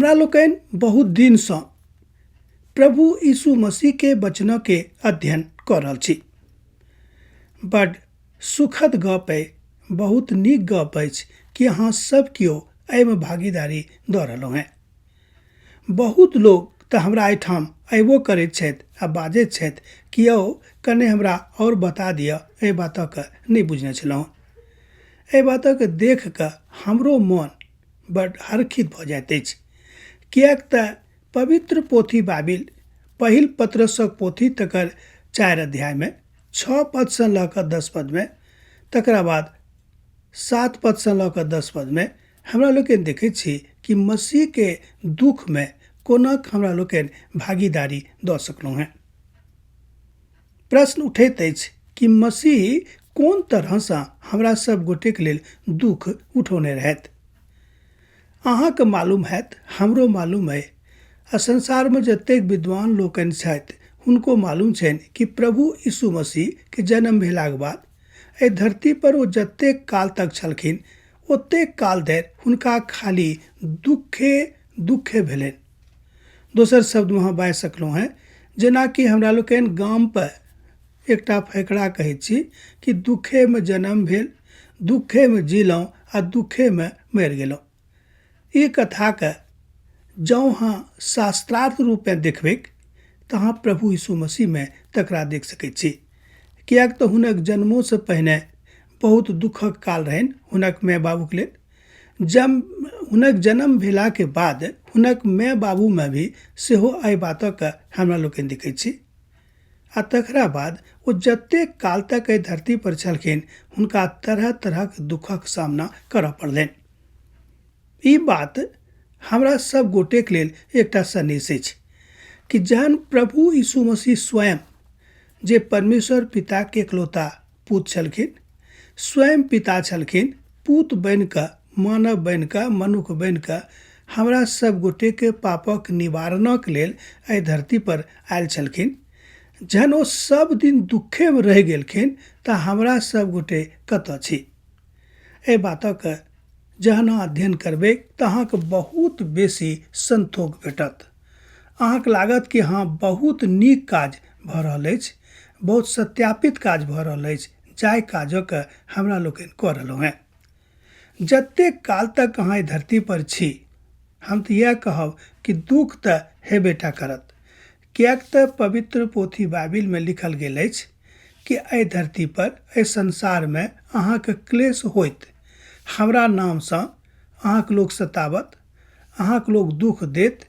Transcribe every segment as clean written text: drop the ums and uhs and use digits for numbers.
हमरा लोकनि बहुत दिनसँ प्रभु यीशु मसीहके वचनके अध्ययन कऽ रहल छी। बड सुखद गप अइ, बहुत नीक गप अछि कि अहाँ सब केओ एहिमे भागीदारी दऽ रहलहुँ हेँ। बहुत लोक तऽ हमरा एहिठाम अयबो करैत छथि आ बाजैत छथि कि यौ कने हमरा आओर बता दिअ, एहि बातके नहि बुझने छलहुँ। एहि बातके देख कऽ हमरो मोन बड हरखित भऽ जाइत अछि, किएक तऽ पवित्र पोथी बाइबिल पहिल पत्रसक पोथी तकर 4 अध्यायमे 6 पदसँ लऽ कऽ 10 पदमे, तकरा बाद 7 पदसँ लऽ कऽ 10 पदमे हमरा लोकनि देखैत छी कि मसीहके दुःखमे कोना हमरा लोकनि भागीदारी दऽ सकलहुँ हेँ। प्रश्न उठैत अछि कि मसीह कोन तरहसँ हमरा सब गोटेक लेल दुःख उठौने रहथि। अहाँके मालूम हैत, हमरो मालूम अइ आ संसारमे जतेक विद्वान लोकनि छथि हुनको मालूम छनि कि प्रभु यीशु मसीहके जन्म भेलाक बाद एहि धरती पर ओ जतेक काल तक छलखिन ओतेक काल धरि हुनका खाली दुखे दुखे भेलनि। दोसर शब्दमे अहाँ बाजि सकलहुँ हेँ, जेनाकि हमरा लोकनि गाम पर एकटा फकरा कहै छी कि दुखेमे जन्म भेल, दुखेमे जीलहुँ आ दुखेमे मरि गेलहुँ। ई कथाके जँ अहाँ शास्त्रार्थ रूपेँ देखबैक तऽ अहाँ प्रभु यीशु मसीहमे तकरा देख सकै छी, किएक तऽ हुनक जन्मोसँ पहिने बहुत दुःखक काल रहनि हुनक माय बाबूके लेल। जब हुनक जन्म भेलाके बाद हुनक माय बाबूमे भी सेहो एहि बातक हमरा लोकनि देखै छी आ तकरा बाद ओ जतेक काल तक एहि धरती पर छलखिन हुनका तरह तरहक दुःखक सामना करऽ पड़लनि। ई बात हमरा सब गोटेक लेल एकटा सन्देश अछि कि जहन प्रभु यीशु मसीह स्वयं जे परमेश्वर पिताके एकलौता पूत छलखिन, स्वयं पिता छलखिन, पूत बनिकऽ, मानव बनिकऽ, मनुख बनिकऽ हमरा सब गोटेके पापक निवारणक लेल एहि धरती पर आयल छलखिन, जहन ओ सब दिन दुःखेमे रहि गेलखिन तऽ हमरा सब गोटे कतऽ छी? एहि बातक जहन अहाँ अध्ययन करबै तऽ अहाँके बहुत बेसी संतोष भेटत। अहाँके लागत कि हँ बहुत नीक काज भऽ रहल अछि, बहुत सत्यापित काज भऽ रहल अछि जाहि काजक हमरा लोकनि कऽ रहलहुँ हेँ। जतेक काल तक अहाँ एहि धरती पर छी, हम तऽ इएह कहब कि दुःख तऽ हेबे टा करत, किएक तऽ पवित्र पोथी बाइबिलमे लिखल गेल अछि कि एहि धरती पर एहि संसारमे अहाँके क्लेश होइत, हमरा नामसँ अहाँके लोक सताबत, अहाँके लोक दुःख देत,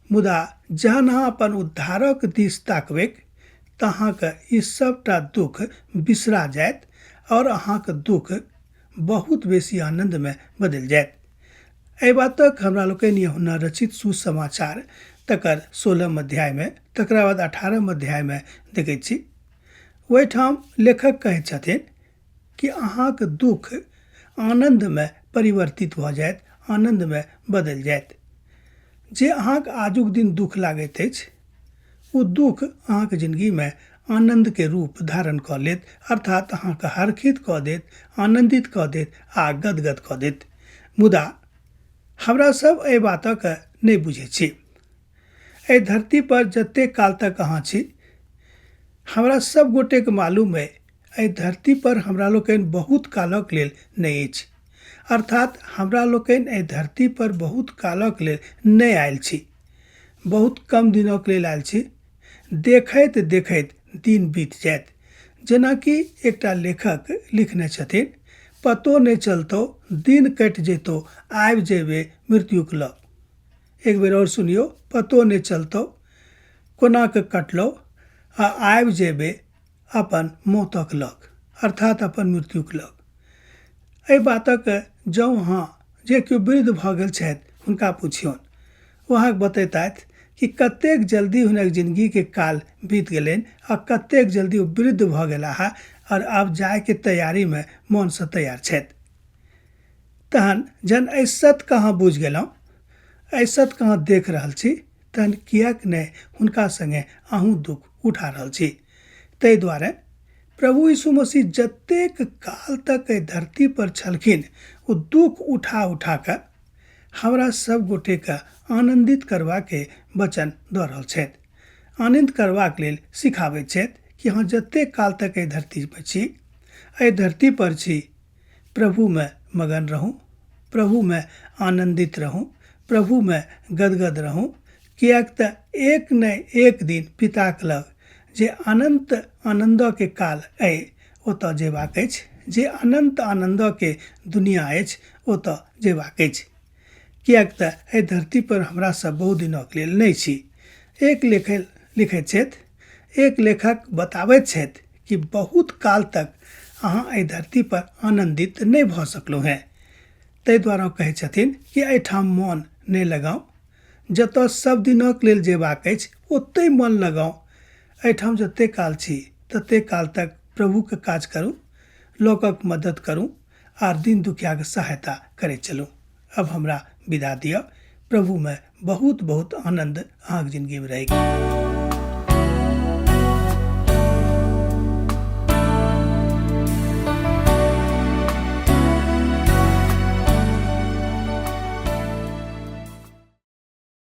मुदा जहन अहाँ अपन उद्धारक दिस ताकबैक तऽ अहाँके ई सबटा दुःख बिसरा जायत आओर अहाँके दुःख बहुत बेसी आनन्दमे बदलि जायत। एहि बातक हमरा लोकनि यूहन्ना रचित सुसमाचार तकर 16 अध्यायमे, तकरा बाद 18 अध्यायमे देखैत छी। ओहिठाम लेखक कहैत छथिन कि अहाँके दुःख आनन्दमे परिवर्तित भऽ जायत, आनन्दमे बदलि जायत। जे अहाँके आजुक दिन दुःख लागैत अछि ओ दुःख अहाँके जिंदगीमे आनन्दके रूप धारण कऽ लेत, अर्थात अहाँके हर्षित कऽ देत, आनन्दित कऽ देत आ गदगद कऽ देत। मुदा हमरा सब एहि बातक नहि बुझै छी। एहि धरती पर जतेक काल तक अहाँ छी, हमरा सब गोटेके मालूम अइ एहि धरती पर हमरा लोकनि बहुत कालक लेल नहि अछि, अर्थात हमरा लोकनि एहि धरती पर बहुत कालक लेल नहि आयल छी, बहुत कम दिनक लेल आयल छी। देखैत देखैत दिन बीत जायत, जेनाकि एकटा लेखक लिखने छथिन, पतो नहि चलतौ दिन कटि जैतौ आबि जेबे मृत्युक लग। एक बेर आओर सुनियौ, पतो नहि चलतौ कोना कऽ कटलौ आ आबि जेबे अपन मौतक लग, अर्थात अपन मृत्युक लग। एहि बातक जँ अहाँ जे केओ वृद्ध भऽ गेल छथि हुनका पुछियौन, ओ अहाँके बतेतथि कि कतेक जल्दी हुनक जिंदगीके काल बीत गेलनि आ कतेक जल्दी ओ वृद्ध भऽ गेलाह आओर आब जायके तैयारीमे मोनसँ तैयार छथि। तहन जहन एहि सत्यके अहाँ बुझि गेलहुँ, एहि सत्यके अहाँ देख रहल छी, तहन किएक नहि हुनका सङ्गे अहूँ दुःख उठा रहल छी। ताहि दुआरे प्रभु यीशु मसीह जतेक काल तक एहि धरती पर छलखिन ओ दुःख उठा उठा कऽ हमरा सब गोटेके आनन्दित करबाके वचन दऽ रहल छथि। आनन्द करबाक लेल सिखाबैत छथि कि अहाँ जतेक काल तक एहि धरतीपर छी, एहि धरतीपर छी, प्रभुमे मगन रहू, प्रभुमे आनन्दित रहू, प्रभुमे गदगद रहू, किएक तऽ एक ने एक दिन पिताक लग जे अनन्त आनन्दके काल अइ ओतऽ जेबाक अछि, जे अनन्त आनन्दके दुनिया अछि ओतऽ जेबाक अछि। किएक तऽ एहि धरतीपर हमरा सब बहुत दिनक लेल नहि छी। एक लेखक लिखैत छथि, एक लेखक बताबैत छथि कि बहुत काल तक अहाँ एहि धरतीपर आनन्दित नहि भऽ सकलहुँ हेँ। ताहि दुआरे ओ कहै छथिन कि एहिठाम मन नहि लगाउ, जतऽ सब दिनक लेल जेबाक अछि ओतहि मन लगाउ। एहिठाम जतेक काल छी ततेक काल तक प्रभुके काज करू, लोकक मदद करू आर दिन दुखियाके सहायता करैत चलू। अब हमरा विदा दिअ। प्रभुमे बहुत बहुत आनन्द अहाँके जिनगीमे रहै।